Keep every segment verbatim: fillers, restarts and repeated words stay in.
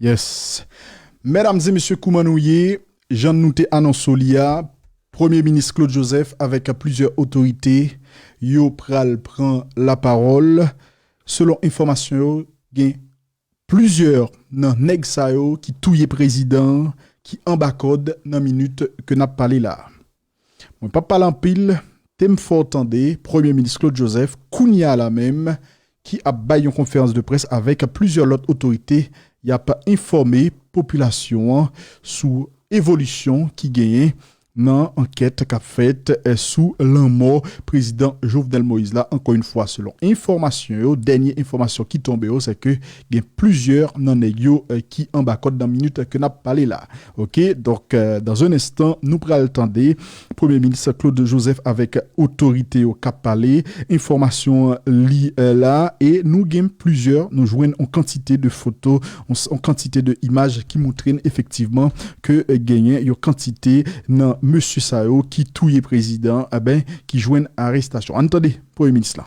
Yes. Medam e mesye, kouman nou ye? Jan nou te anonse li a, Premye Minis Claude Joseph avèk plizyè otorite, yo pral pran lapawòl. Selon enfòmasyon yo, gen plizyè nan nèg sa yo ki touye prezidan an ki anba kòd nan minit ke n ap pale la a. Mwen p ap pale anpil, te m fè w tande Premye Minis Claude Joseph kounye a la menm ki ap bay yon konferans de près avèk plizyè lòt otorite, y ap enfòme popilasyon an sou evolisyon ki genyen nan ankèt k ap fèt, eh, sou lanmò prezidan Jovenel Moïse la. Ankò yon fwa, selon enfòmasyon yo, dènye enfòmasyon ki tonbe yo, se ke gen plizyè nan nèg yo, eh, ki anba kòd nan minit ke n ap pale la. Oke, donk, eh, dans un instant, nou pral tande Premye Minis Claude Joseph avèk otorite yo k ap pale, enfòmasyon li, eh, la, e nou gen plizyè, nou jwenn yon kantite de foto, yon, yon kantite de imaj ki montre n efektivman ke, eh, genyen yon kantite nan mesye sa yo ki touye prezidan, eh ben, ki jwenn arestasyon. Ann tande Premye Minis la.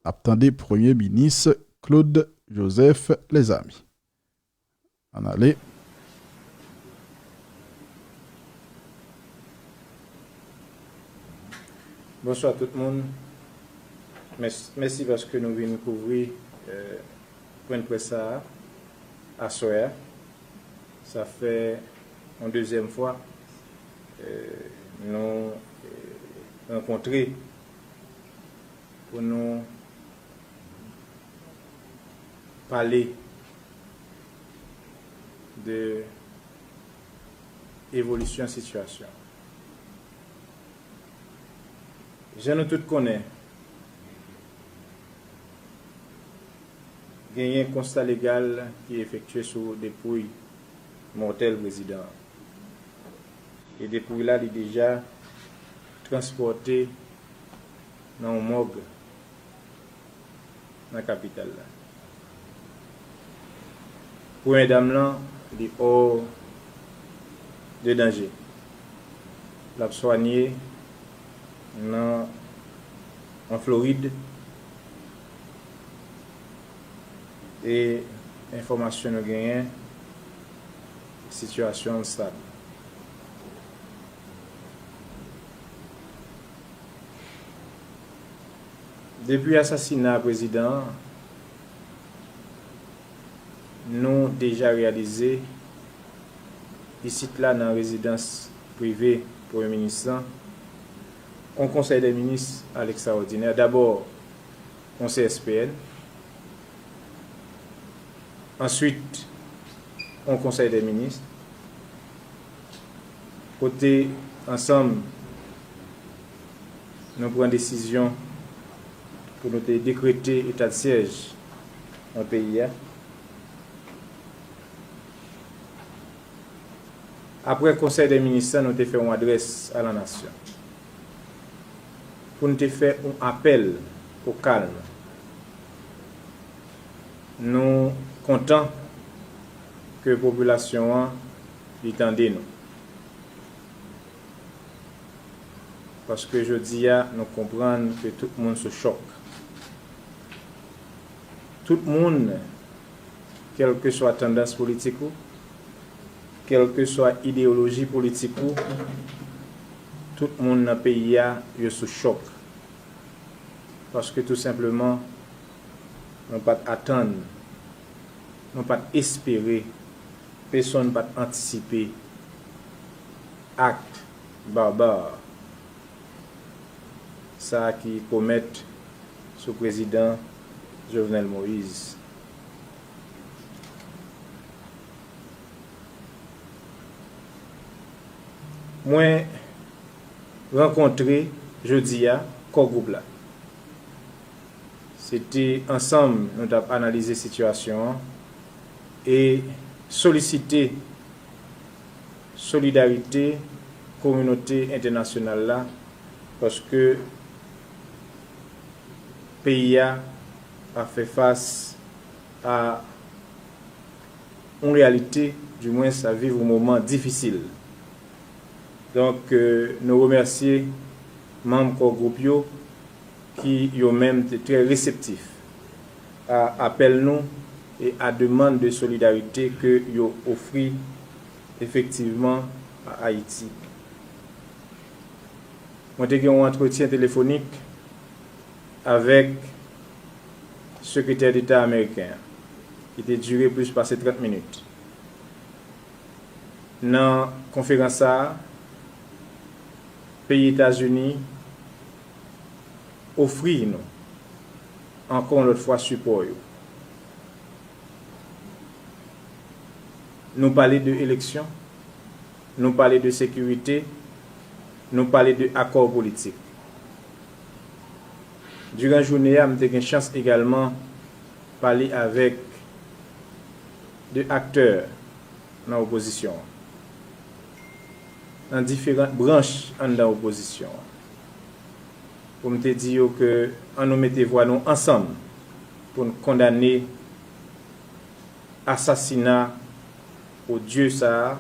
N ap tande Premye Minis Claude Joseph, lèzami. Ann ale. Bonswa tout moun. Mès-, mèsi paske nou vin kouvri, eh, pwen de près sa a, aswè a. Sa fè yon dezyèm fwa, eh, nou, eh, rankontre pou nou pale de evolisyon sitiyasyon. Jan nou tout konnen, genyen konsta legal ki efektye sou depouy mòtèl prezidan an. E depouy la, li deja transpòte nan yon mòg nan kapital la. Premye dam lan, li hors de danger. L ap swanye nan, an Florid. E enfòmasyon nou genyen, sitiyasyon an stab. Depi asasina prezidan an, nou deja reyalize isit la nan rezidans prive Premye Minis lan, yon konsèy dè minis a lekstraòdinè. Dabò, yon C S P N, answit, yon konsèy dè minis, kote ansanm nou pran desizyon pou nou te dekrete eta de syèj nan peyi a. Apre konsèy dè minis lan, nou te fè yon adrès a la nasyon pou n te fè yon apèl o kalm. Nou kontan ke popilasyon an li tande nou. Paske jodi a, nou konprann ke tout moun sou chòk. Tout moun, kèlkeswa tandans politik ou, kèlkeswa ideyoloji politik ou, tout moun nan peyi a, yo sou chòk. Paske tou senpleman, nou pa t atann, nou pa t espere, pèsonn pa t antisipe ak baba sa a ki komèt sou prezidan Jovenel Moïse. Mwen rankontre jodi a kò gwoup la. Se te ansanm nou t ap analize sitiyasyon an e solisite solidarite kominote entènasyonal la, paske peyi a ap fè fas a yon reyalite, dimwens ap viv yon moman difisil. Donk, euh, nou remèsye manm kò gwoup yo ki yo menm te trè reseptif. a apèl nou e a demann de solidarite ke yo ofri efektivman a Ayiti. Mwen te gen yon antretyen telefonik avèk Sekretè Deta ameriken an, ki te dire plis pase trant minit. Nan konferans sa a, peyi Etazini ofri nou ankò yon lòt fwa sipò yo. Nou pale de eleksyon, nou pale de sekirite, nou pale de akò politik. Diran jounen an, m te gen chans egalman pale avèk de aktè nan opozisyon an, nan diferan branch anndan opozisyon an, pou m te di yo ke ann nou mete vwa nou ansanm pou n kondane asasina odye sa a,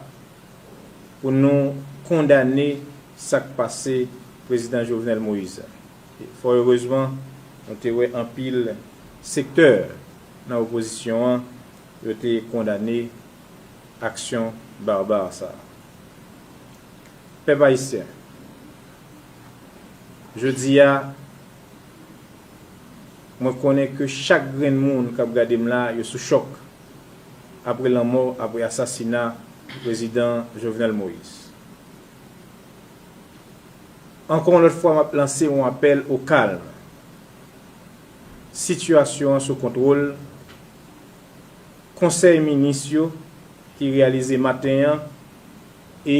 pou nou kondane sa k pase Prezidan Jovenel Moïse. Fò erezman, nou te wè anpil sektè nan opozisyon an, yo te kondane aksyon baba sa a. Pèp ayisyen, jodi a, mwen konnen ke chak grenn moun k ap gade m la, yo sou chòk apre lanmò, apre asasina Prezidan Jovenel Moïse. Ankò yon lòt fwa, m ap lanse yon apèl o kalm. Sitiyasyon an sou kontwòl. Konsèy minis yo ki reyalize maten an e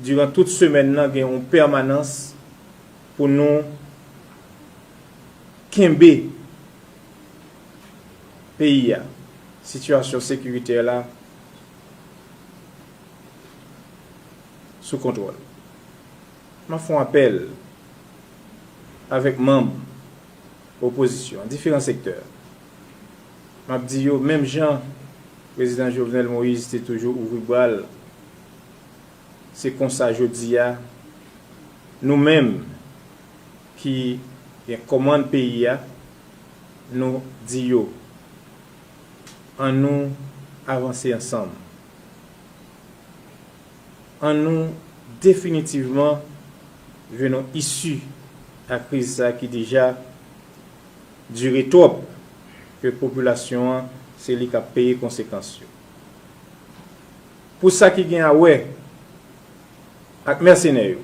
diran tout semèn nan gen yon pèmanans pou nou kenbe peyi a, sitiyasyon sekiritè la sou kontwòl. M ap fè yon apèl avèk manm opozisyon an, diferan sektè. M ap di yo, menm jan Prezidan Jovenel Moïse te toujou ouvri bra l, se konsa jodi a, nou menm ki gen kòmann peyi a, nou di yo, ann nou avanse ansanm. Ann nou definitivman jwenn yon isi a kriz sa a ki deja dire twòp, ke popilasyon an se li k ap peye konsekans yo. Pou sa ki gen a wè ak mèsenè yo,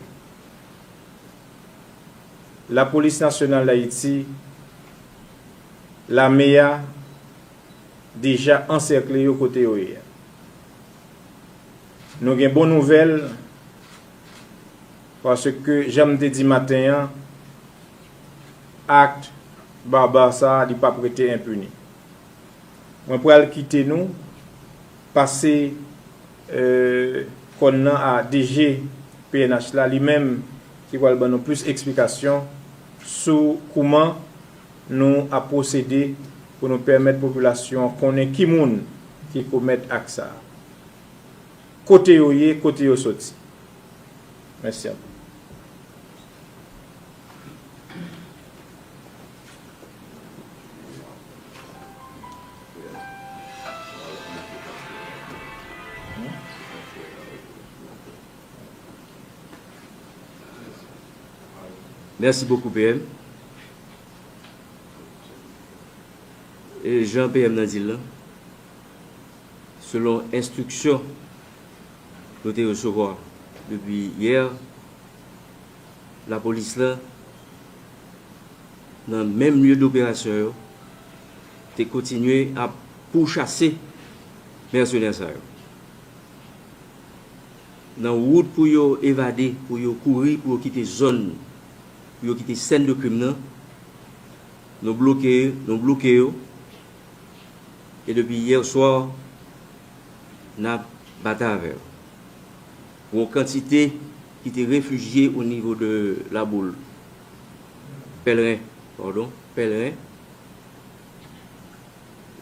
Lapolis Nasyonal d Ayiti, lame a deja ansèkle yo kote yo ye a. Nou gen bon nouvèl, paske, jan m te di maten an, ak baba sa a, li p ap rete enpini. Mwen pral kite nou, pase, euh, kòn nan a D G P N H la, li menm ki pral ban nou plis eksplikasyon sou kouman nou ap pwosede pou nou pèmèt popilasyon an konnen ki moun ki komèt ak sa a, kote yo ye, kote yo soti. Mèsi anpil. Mèsi bokou, P M. E jan P M nan di l lan, selon enstriksyon nou te resevwa depi yè, lapolis la, nan menm lye doperasyon yo, te kontinye ap pouchase mèsenè sa yo. Nan wout pou yo evade, pou yo kouri, pou yo kite zòn, pou yo kite sèn de krim nan, nou bloke, nou bloke yo. E depi yè swa, n ap batay avè yo. Yon kantite ki te refijye o nivo de Laboul, Pèlren, padon, Pèlren,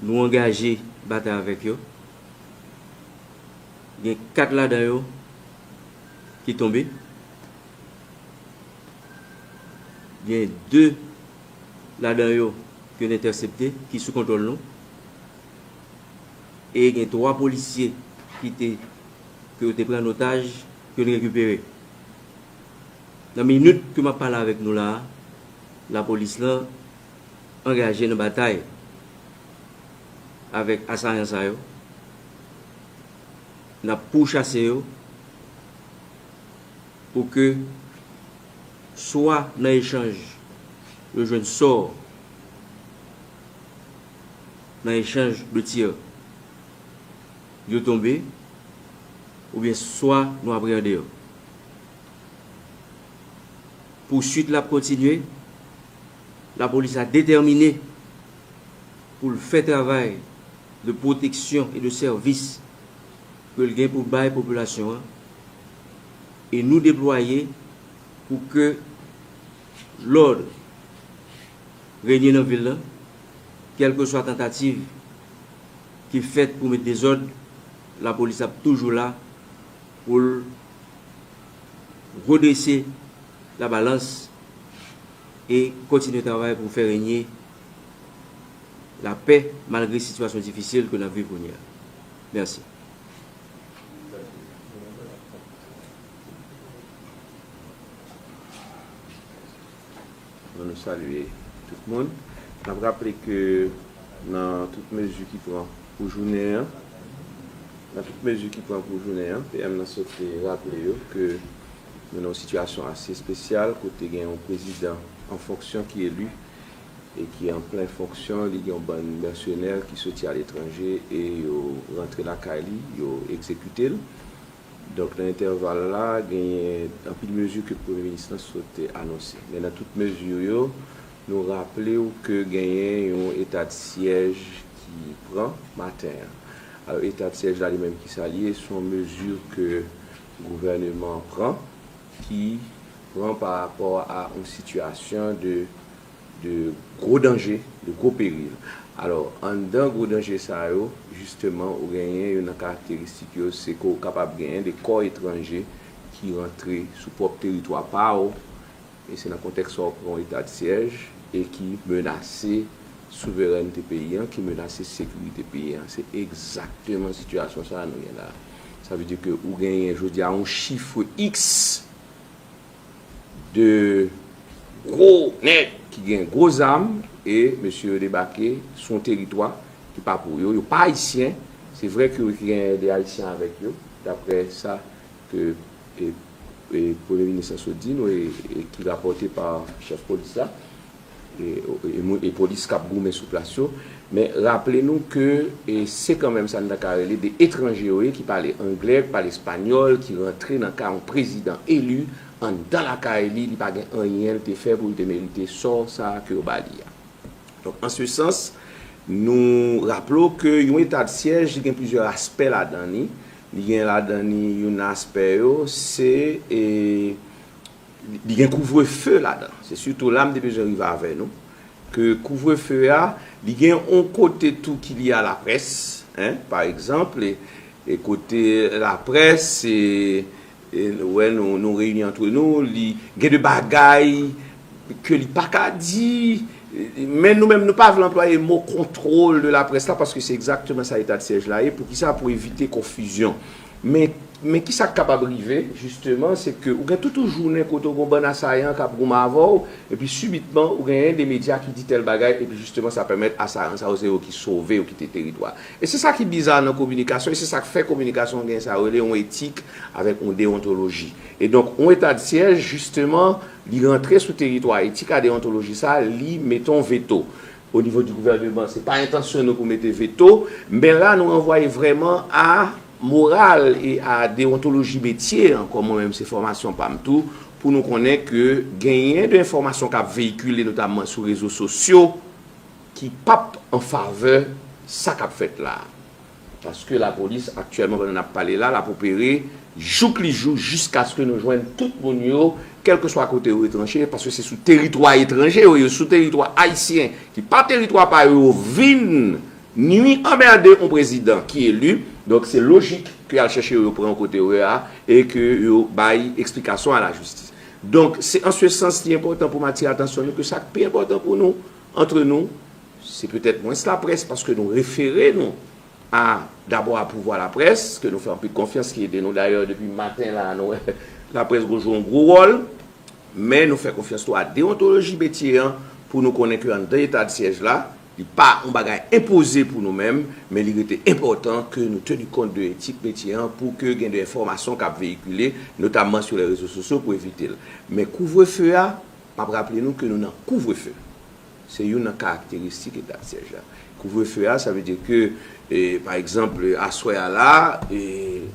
nou angaje batay avèk yo. Gen kat ladan yo ki tonbe. Gen de ladan yo yo entèsepte, ki sou kontwòl nou. E gen twa polisye ki te, ke yo te pran an otaj, ke nou rekipere. Nan minit ke m ap pale avèk nou la a, lapolis lan angaje nan batay avèk asayan sa yo. N ap pouchase yo pou ke swa nan echanj yo jwenn sò nan echanj de tir yo tonbe, oubyen swa nou apreyande yo. Pouswit la ap kontinye. Lapolis la detèmine pou l fè travay de pwoteksyon e de sèvis ke l gen pou bay popilasyon an. E nou deplwaye pou ke lòd renye nan vil lan, kèlkeswa tantativ ki fèt pou met dezòd, lapolis ap toujou la pou l redrese labalans e kontinye travay pou fè renye lapè malgre sitiyasyon difisil ke n ap viv kounye a. Mèsi. Bon, nou salye tout moun. N ap raple ke nan tout mezi ki pran pou jounen an, nan tout mezi ki pran pou jounen an, P M nan sot raple yo ke nou nan yon sitiyasyon ase espesyal kote gen yon prezidan an fonksyon ki eli e ki an plen fonksyon, li gen yon bann mèsenè ki soti aletranje e yo rantre lakay li, yo egzekite l. Donk, nan entèval la, genyen anpil mezi ke premye minis lan sot anonse. Men nan tout mezi yo, nou raple w ke genyen yon eta de syèj ki pran maten an. Alò, eta de syèj la, li menm, ki sa l ye? Se yon mezi ke gouvèneman an pran, ki pran pa rapò a yon sitiyasyon de de gwo danje, de gwo peril. Alò, anndan gwo danje sa yo, jisteman, ou genyen youn nan karakteristik yo, se ke w kapab genyen de kò etranje ki rantre sou pwòp teritwa pa w, e se nan kontèks sa w pran yon eta de syèj, e ki menase souverènte peyi an, ki menase sekirite peyi an. Se egzakteman sitiyasyon sa a nou ye la. Sa vle di ke ou genyen, jodi a, yon chif iks de gwo nèg ki gen gwo zam, e mesye yo debake sou yon teritwa ki pa pou yo. Yo pa ayisyen. Se vre ke yo gen de ayisyen avèk yo, daprè sa ke, e, e, premye minis lan sot di nou, e, e ki rapòte pa chèf polis la, e, e, e, e polis k ap goumen sou plas yo. Men raple nou ke, e, se kanmenm sa n ta ka rele de etranje yo ye, ki pale anglè, ki pale espanyòl, ki rantre nan ka yon prezidan eli anndan lakay li, li pa gen anyen l te fè pou l te merite sò sa a ke yo ba li a. Donk, an se sans, nou raple w ke yon eta de syèj, li gen plizyè aspè ladan li. Li gen ladan li youn nan aspè yo, se, e, li gen kouvrefe ladan. Se sitou la m te bezwen rive avè nou, ke kouvrefe a, li gen yon kote tou ki lye a laprès, en, pa egzanp, e, e kote laprès, e, e, nou wè, nou, nou reyini antre nou, li gen de bagay ke li pa ka di, men nou menm, nou pa vle anplwaye mo kontwòl de laprès la, paske se egzakteman sa eta de syèj la ye. Poukisa? Pou evite konfizyon. Men, men kisa k kapab rive, jisteman, se ke ou gen tout yon jounen kote ou gen yon bann asayan k ap goumen avè w, epi sibitman, ou genyen de medya ki di tèl bagay, epi jisteman, sa pèmèt asayan sa yo, se yo ki sove, yo kite teritwa. E se sa ki biza nan kominikasyon, e se sa k fè kominikasyon gen sa yo rele yon etik avèk yon deontoloji. E donk, yon eta de syèj, jisteman, li rantre sou teritwa etik a deontoloji sa, li mete yon veto. O nivo di gouvèneman, se pa entansyon nou pou mete veto, men la, nou ranvwaye vrèman a moral e a deontoloji metye an, kòm mwen menm se fòmasyon pa m tou, pou nou konnen ke genyen de enfòmasyon k ap veyikile, notamman sou rezo sosyo, ki p ap an favè sa k ap fèt la a. Paske lapolis, aktyèlman, pandan n ap pale la, l ap opere jouk li jou, jiskaske nou jwenn tout moun yo, kèlkeswa kote yo retranche, paske se sou teritwa etranje yo, yo sou teritwa ayisyen, ki pa teritwa pa yo, yo vin nwi, anmède yon prezidan ki eli. Donk, se lojik ke y al chèche yo, yo pran kote yo ye a, e ke yo bay eksplikasyon a lajistis. Donk, se an se sans li enpòtan pou m atire atansyon nou ke sa k pi enpòtan pou nou, antre nou, se petèt mwens laprès, paske nou refere nou a, dabò a pouvwa laprès, ke nou fè anpil konfyans, ki ede nou dayè depi maten la, nou wè laprès gon jwe yon gwo wòl, men nou fè konfyans tou a deontoloji metye an pou nou konnen ke anndan eta de syèj la, li pa yon bagay enpoze pou nou menm, men li rete enpòtan ke nou teni kont de etik metye an pou ke gen de enfòmasyon k ap veyikile, notamman sou lè rezo sosyo pou evite l. Men kouvrefe a, m ap raple nou ke nou nan kouvrefe. Se youn nan karakteristik eta de syèj la. Kouvrefe a, sa vle di ke, e, pa egzanp, aswè a la, e,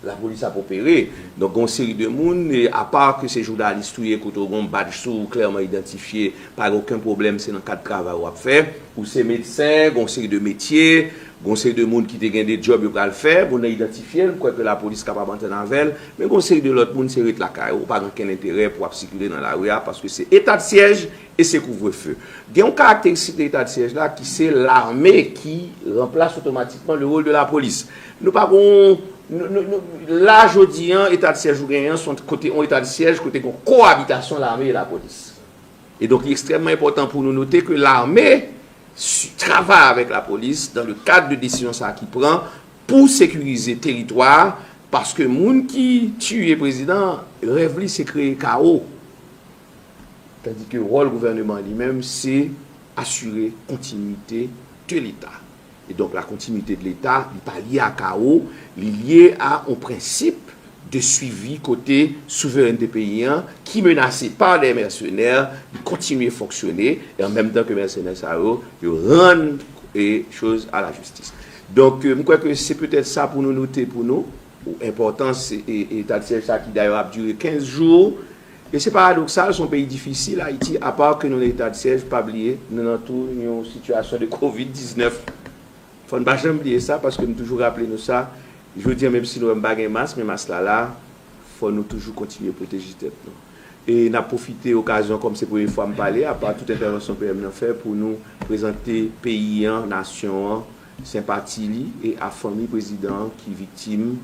lapolis ap opere. Donk, gon seri de moun, e, apa ke se jounalis ou ye, kote w gon badj sou ou, klèman idantifye, pa gen okenn pwoblèm, se nan kad travay w ap fè. Ou se medsen, gon seri de metye, gon seri de moun ki te gen de djòb yo pral fè, moun nan idantifye l, m kwè ke lapolis kapab antann avè l, men gon seri de lòt moun, se ret lakay ou, ou pa gen okenn enterè pou w ap sikile nan lari a, paske se eta de syèj, e se kouvrefe. Gen yon karakteristik de eta de syèj la ki se lame ki ranplase otomatikman le wòl de lapolis. Nou pa gon, nou, nou, nou, la jodi an, eta de syèj ou genyen an, se yon kote, yon eta de syèj kote gen yon koabitasyon lame e lapolis. E donk, li ekstrèmman enpòtan pou nou note ke lame su- travay avèk lapolis dans le cadre de desizyon sa ki pran pou sekirize teritwa, paske moun ki tiye prezidan, rèv li se kreye kawo. Tandis que rôle gouvernement lui-même, c'est assurer continuité de l'État. Et donc, la continuité de l'État, li pa lié à kawo, li lié à un principe de suivi kote souverènte peyi an, ki menase pa de mèsenè, li kontinye fonksyone, e an menm tan ke mèsenè sa yo, yo rann e choz a la jistis. Donk, euh, m kwè ke se petèt sa pou nou note pou nou, ou enpòtans e, e, eta de syèj sa ki dayè ap dire kenz jou. E se paradoksal, se yon peyi difisil, Ayiti, apa ke nou nan eta de syèj, pa bliye, nou nan tou yon sitiyasyon de kovid diznèf. Fò n pa janm bliye sa, paske m toujou raple nou sa. Jodi an, menm si nou wè m pa gen mas, men mas la la, fò nou toujou kontinye pwoteje tèt nou. E n ap pwofite okazyon, kòm se premye fwa m pale, apa tout entèvansyon P M nan fè, pou nou prezante peyi an, nasyon an, senpati li e a fanmi prezidan an ki viktim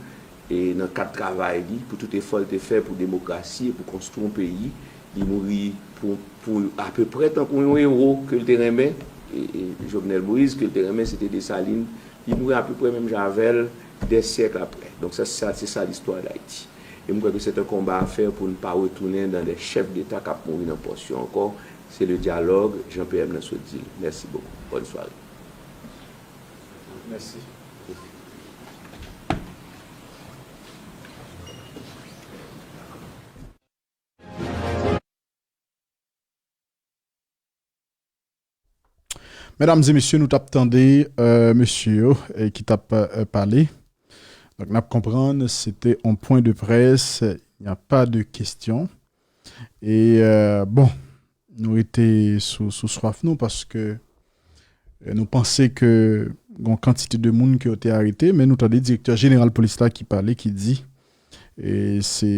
e nan kad travay li pou tout efò l te fè pou demokrasi e pou konstwi yon peyi. Li mouri pou, pou apeprè tankou yon ewo ke l te renmen. E, e Jovenel Moïse, ke l te renmen, se te Desalin. Li mouri apeprè menm jan avè l, dè syèk aprè. Donk, sa, sa, se sa listwa Dayiti. E m kwè ke se te yon konba a fè pou n pa retounen dan dè chèf deta k ap mouri nan pòs yo ankò. Se le dyalòg, jan P M nan sot di l. Mèsi bokou. Bòn sware. Mèsi. Medam e mesye, nou t ap tande, euh, mesye yo, eh, ki t ap, euh, pale. Donk, n ap konprann, se te yon pwen de près, il n'y a pas de question. E, euh, bon, nou rete sou, sou swaf nou, paske, euh, nou panse ke gon kantite de moun ke yo te arete, men nou tande direktè jeneral polis la ki pale, ki di, e se,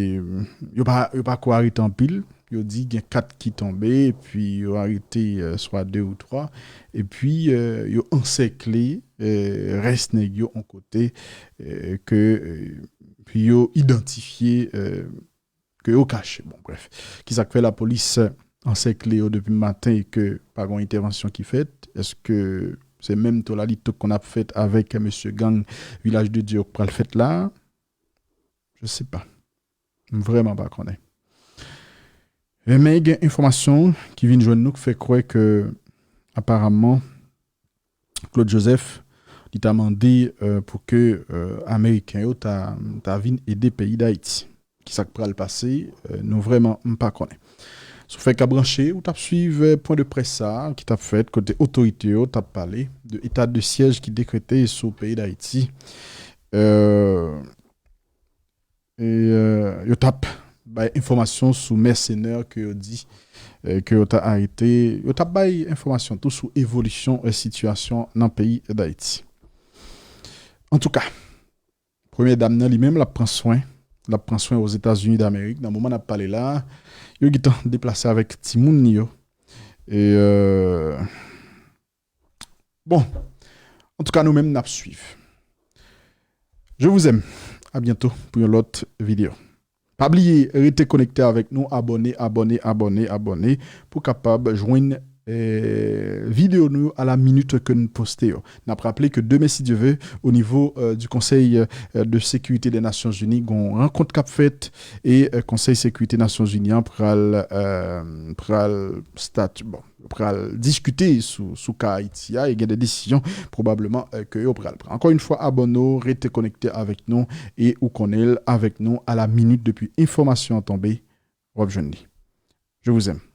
yo pa, yo pa ko arete anpil, yo di gen kat ki tonbe, epi yo arete, euh, swa de ou twa, epi, euh, yo ansèkle, euh, rès nèg yo yon kote, euh, ke, euh, epi yo idantifye, euh, ke yo kache. Bon, brèf. Kisa k fè lapolis ansèkle yo depi maten e ke pa gen entèvansyon ki fèt? Èske se menm to la li tou konn ap fèt avèk mesye gang Vilaj de Dye yo k pral fèt la? Je sais pas. M vrèman pa konnen. E men gen enfòmasyon ki vin jwenn nou k fè kwè ke, aparaman, Claude Joseph, li ta mande, euh, pou ke, euh, Ameriken yo ta, ta vin ede peyi Dayiti. Kisa k pral pase, euh, nou vrèman m pa konnen. Si w fèk ap branche, ou t ap swiv, euh, pwen de près sa a ki t ap fèt kote otorite yo t ap pale de eta de syèj ki dekrete sou peyi Dayiti. Euh, e, euh, yo t ap bay enfòmasyon sou mèsenè ke yo di, euh, ke yo ta arete. Yo t ap bay enfòmasyon tou sou evolisyon, euh, sitiyasyon nan peyi Dayiti. Antouka, premyè dam nan li menm, l ap pran swen. L ap pran swen Ozetazini Damerik. Nan moman n ap pale la, yo gentan deplase avèk timoun li yo. E, euh, bon, antouka, nou menm, n ap swiv. Je vous aime. À bientôt pou yon lòt videyo. Pa bliye, rete konekte avèk nou, abòne, abòne, abòne, abòne, pou kapab jwenn eh, videyo nou yo a la minit ke n poste yo. N ap raple ke demen, si Dye ve, o nivo, eh, du Conseil, eh, de Sécurité des Nations Unies, gon rankont k ap fèt e, eh, Konsèy Sekirite Nasyonzini an pral, eh, pral stati, bon, pral diskite sou, sou ka Ayiti a e gen de desizyon pwobableman, eh, ke yo pral pran. Ankò yon fwa, abòne w, rete konekte avèk nou e ou konnen l avèk nou a la minit depi enfòmasyon an tonbe, w ap jwenn li. Je vous aime.